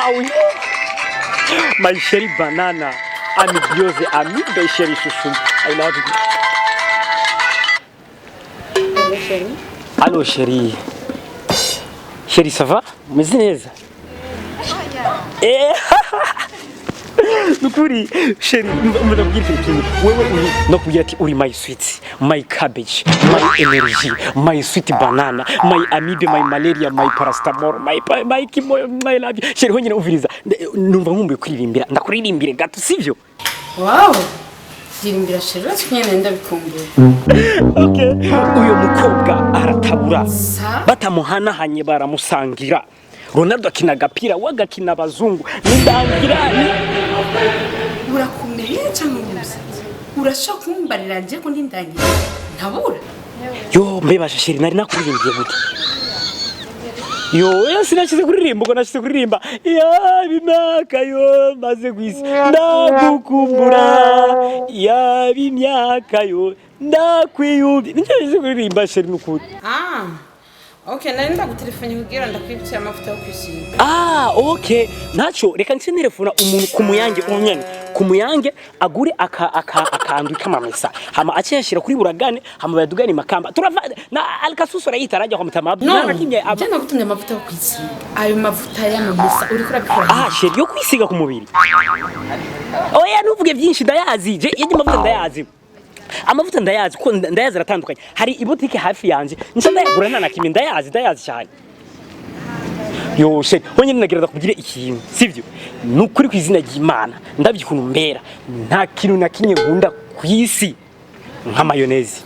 Wow, my chérie banana, amibiose, amibe, chérie chouchou, I love you. Allo chérie. Chérie, ça va? Umeze neza? Eh, nukuri chérie, ndakubwira ikintu kimwe. Wewe uri ndakubwira ati uri my sweet, my cabbage, my energy, my sweet banana, my amibe, my malaria, my paracetamol, my kimoyo, my love. Chérie, honyine umviriza. Numva nkumbuye kuririmbira. Ndakuririmbire gato, sivyo? Wow, ririmbira chéri, uretse ko nyene ndabikumbuye. Okay. Uyu mukobwa aratabura. Sa? Batamuhanahanye baramusangira. Ronaldo akina agapira, we agakina abazungu. Nidangira ni Urakomeye cyangwa umusazi? Urashaka kumbarira nje ko ndindangira ntabura? Yo, mbebasha chérie, nari nakuririmbiye gute? Yo, yo sinashize kuririmba, ubwo nashize kuririmba yaba imyaka yo maze kwisi ndagukumbura, yaba imyaka yo ndakwiyumvi. Nicyo nashize kuririmba, chérie, nukuri. Ah, okay, nari ndagutelefone kugira ndakwibutse amavuta yo kwisiga. Ah, okay. Naco reka nce nerefona umuntu ku muyange unyene. Ku muyange agure aka aka akandwi kamamesa. Hama ace yashira kuri buragane, hama bayadugane makamba. Turava na alkasuso rayita rajya kwa mutama. No, Nakimye nje nagutumye amavuta yo kwisiga. Ayo mavuta y'amamesa uriko urabikora? Ah, chérie, yo kwisiga ku mubiri. Oya, ntuvuge byinshi, ndayazi. Je, yaje amavuta ndayazi. Amavuta ndayazi ko ndayazi aratandukanye. Hari ibutike hafi yanje. Nce ndayagura nta nakimye, ndayazi, ndayazi cyane. Yo chérie, honyine nagira ndakubwire ikintu, sivyo? Nukuri ku izina ry'Imana, ndabye ukuntu mbera, nta kintu na kimwe nkunda ku isi nka mayonnaise.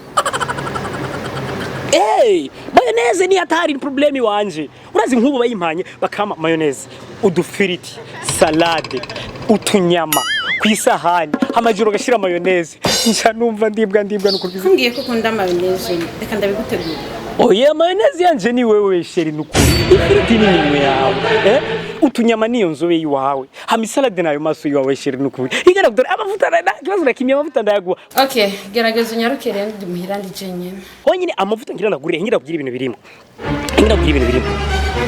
Hey, mayonnaise ni hatari, ni problème wanje. Urazi nk'ubu bayimpanye bakama mayonnaise, udufiriti, salade, utunyama ku isahani, amajoro gashira mayonnaise. Nca numva ndibwa ndibwa nukuri. Kumbwiye ko ukunda mayonnaise, reka ndabigutegura. Oya, mayonnaise yanje ni wewe, chérie, nukuri. Ifiriti ni minwe yawe. Eh? Utunyama niyo nzobe yiwawe. Hama isalade nayo maso yiwawe, chérie, nukuri. Igara kudore amavuta na kibazo na kimwe, amavuta ndayaguha. Okay, gerageza unyaruke rero, ndi muhira ndi jenyene. Honyine amavuta ngira ndagurire, ngira kugira ibintu birimo. Ngira kugira ibintu birimo.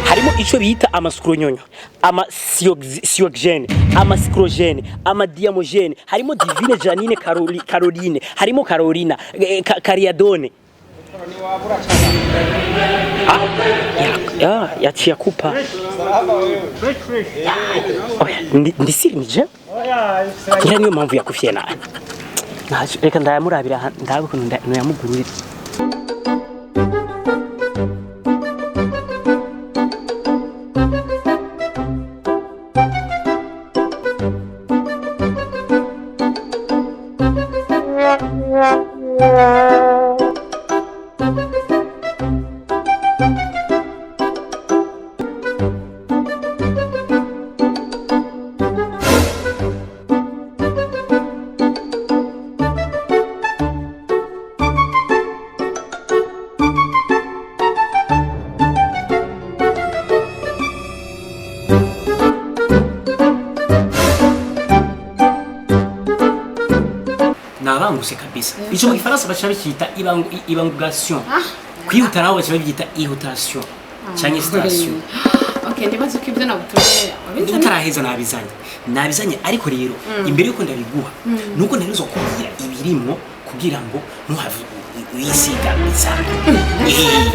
Harimo ico bita amasukurunyonyo, ama sioxygène, ama cyclogène, ama diamogène, harimo Divine Janine Caroline, harimo Carolina, Cariadone. Ah, ya, yaciye akupa. Oya, ndisiri nije? Ngira niyo mpamvu yakufye nabi. Ntacyo, reka ndayamurabira aha, ndabe ukuntu ndayamugurira. Nabanguse kabisa. Ico mu Gifaransa baca bacyita ibangugation. Kwihuta naho baca babyita ihutation canke station. Okay, ndibaza ko ibyo nagutumye wabizanye. Utaraheza nabizanye. Nabizanye, ariko rero imbere yuko ndabiguha nuko ntegerezwa kubwira ibirimwo kugira ngo ntuhave wisiga bizana.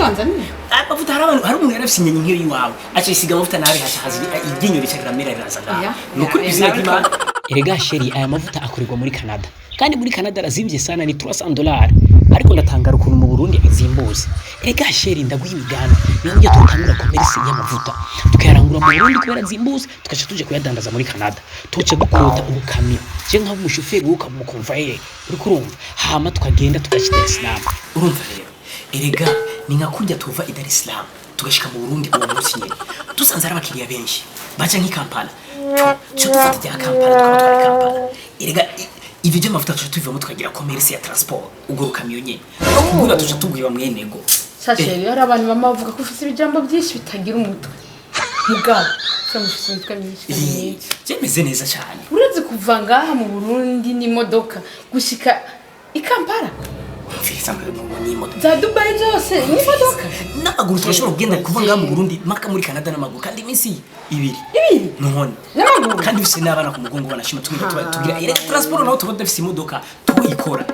Wanzaniye? Amavuta, hari abantu, hari umuntu yarafise inyenyi nk'iyo iwawe, aca yisiga amavuta nabi, haca haza iryinyo rica riramera riraza ngaho. Oya, Ni ukuri oya, izina nawe. ry'Imana. Erega chérie, aya mavuta akorerwa muri Canada, kandi muri Canada arazimvye sana, ni 300 dollars, ariko ndatangara ukuntu mu Burundi azimbuze. Erega chérie, ndaguha imigambi niyo ngiye tutangura commerce y'amavuta, tukayarangura mu Burundi kubera azimbuze, tukaca tuje kuyadandaza muri Canada, tuce dukota ubukamyo, je nkaba umushoferi, wowe ukaba umukonvayeri, uriko urumva? Hama tukagenda tugaca i Dar es Salaam. Urumva rero, erega ni nka kurya tuva i Dar es Salaam tugashika mu Burundi uwo munsi nyene, dusanze ari abakiriya benshi baca nk'i Kampala, cyo dufata rya Kampala tukaba twari Kampala. Erega ivyo by'amavuta tuca tubivamo tukagira commerce ya transport, ubwo rukamyo nyene kugura tuca tugwiba mwenego. Sha chérie, hari abantu bama bavuga ko ufite ibijambo byinshi bitagira umutwe, mugabo uramufise imitwe myinshi kandi myinshi. Byemeze neza cyane. Uretse kuva ngaha mu Burundi n'imodoka gushika i Kampala. Umviriza ngo ni imodoka. Za Dubai zose n'imodoka. N'amaguru turashobora kugenda kuva ngaha mu Burundi mpaka muri Canada n'amaguru, kandi iminsi 2. Ibiri? None. N'amaguru? Kandi ufise n'abana ku mugongo, banashima tugenda tugira erega transport, naho tuba dufise imodoka tuyikora.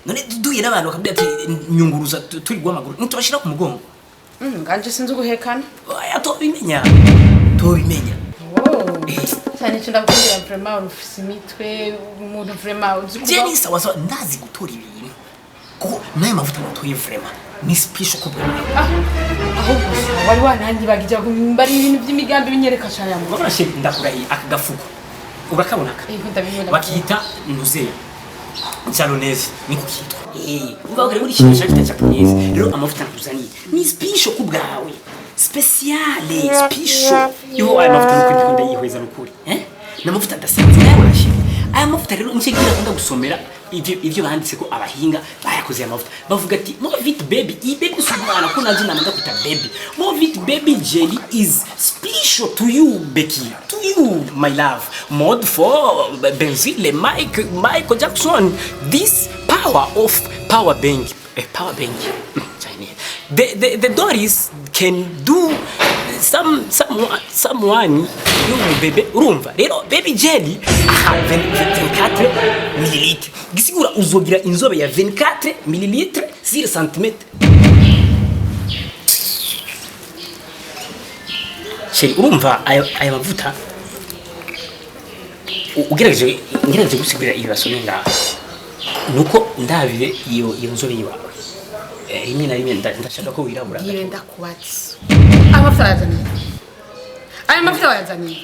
None duhuye n'abantu bakabwira ati nyunguruza, turi guhamagura ntitubashira ku mugongo. Nganje sinzi uguhekana. Oya, tobimenya, tobimenya. Cyane icyo ndakubwira, vraiment ufise imitwe, umuntu vraiment uzi Je kuba. ni sawa sawa, ndazi gutora ibintu, kuko n'ayo mavuta natoye vraiment ni special ku bwawe. Ah, ahubwo se wari wananyibagije ngo ari ibintu by'imigambi binyereka cyane ya Urabona chéri, ndakurahiye, aka gafuko urakabona aka? Ego, ndabibona. Bakita nuzeya jalonese, niko kitwa. Uva kare muri kintu cyita japonese. Rero amavuta nakuzaniye ni special ku bwawe, spéciale, special. Yo, aya mavuta nuko ndikunda yihweza nukuri, ni amavuta adasanzwe. Urayabona chéri, aya mavuta rero nicyo ngira akunda gusomera ivyo banditse ko abahinga bayakoze aya mavuta. Bavuga ati Movit Baby, iyi baby si umwana, ko nanje namanda kwita baby. Movit Baby Jelly is special to you, Becky, to you my love, mode for Benzile Mike Michael Jackson, this power of power bank, power bank Chinese. The Doris can do someone you bebe. Urumva rero, baby jelly aha 24 millilitre, gisigura uzogira inzobe ya 24 millilitre 6 cm. Chéri, urumva ayo mavuta, ugerageje ngerageje gusigurira ibi basomye ngaha, nuko ndabire iyo nzobe yiwawe. Rimwe na rimwe ndashaka ko wirabura. Bwire ndakubatse, amavuta wayazaniye, aya mavuta wayazaniye,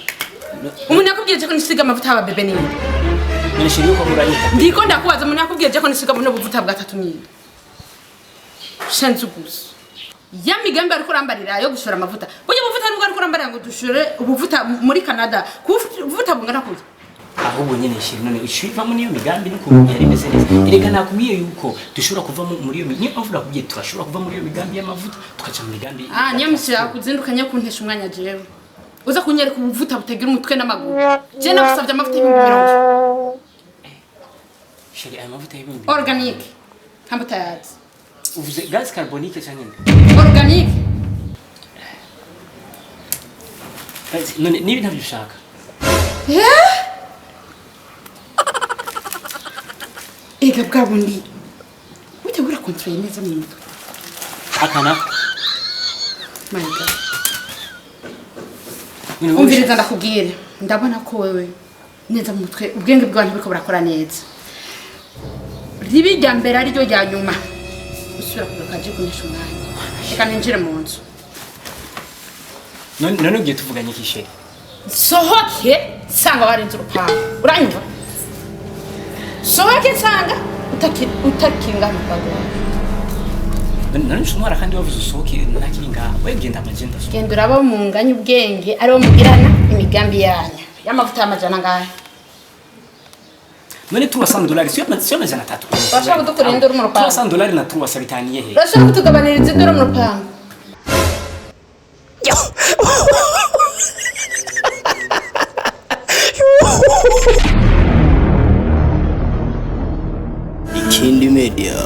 umuntu yakubwiye ko nisiga amavuta y'aba bébé ninde? None chéri, yuko muranyita? Ndiko ndakubaza, umuntu yakubwiye ko nisiga buno buvuta bwa tatu ninde? Shenzi gusa ya migambi ariko urambarira yo gushora amavuta, burya buvuta nubwo ariko urambarira ngo dushore ubuvuta muri Canada, kuvuta bungana kurya. Ahubwo nyene chéri, none ushivamo niyo migambi n'ukuntu yari imeze neza. Erega nakubwiye yuko dushobora kuva muri iyo niyo mpamvu nakubwiye turashobora kuva muri iyo migambi y'amavuta tukaja mu migambi. Ah, niyo mishira kuzindukanye kuntesha umwanya, jewe uza kunyereka ubuvuta butagira umutwe n'amaguru. Je nagusavye amavuta 20,000. Chéri, aya mavuta y'ibihumbi Organique ntabwo utayazi. Uvuze gaz carbonique canke nde? Organique. None niba ntabyo ushaka? Ega bwa bundi ujya urakontoreye neza mu mutwe. Akana. My God. None wowe Umviriza ndakubwire, ndabona ko wewe neza mu mutwe ubwenge bwawe ntiburiko burakora neza. Ribi rya mbere ariryo rya nyuma usubira kugaruka aje kunesha umwanya, reka ninjire mu nzu. None ugiye tuvuganye iki, chéri? Sohoke nsanga warenze urupangu, uranyumva? Sohoke nsanga utakiri ngaha mu rupangu wawe. None ushobora kandi wavuze usohoke ntakiri ngaha, wewe genda amagenda. Genda uraba munganya ubwenge aribo mugirana imigambi yanyu y'amavuta y'amajana angahe. None $300 siyo 300? Urashaka kudukorera induru mu rupangu? $300 na 300 bitaniye he? Urashaka kutugabaniriza induru mu rupangu? Ikindi Media.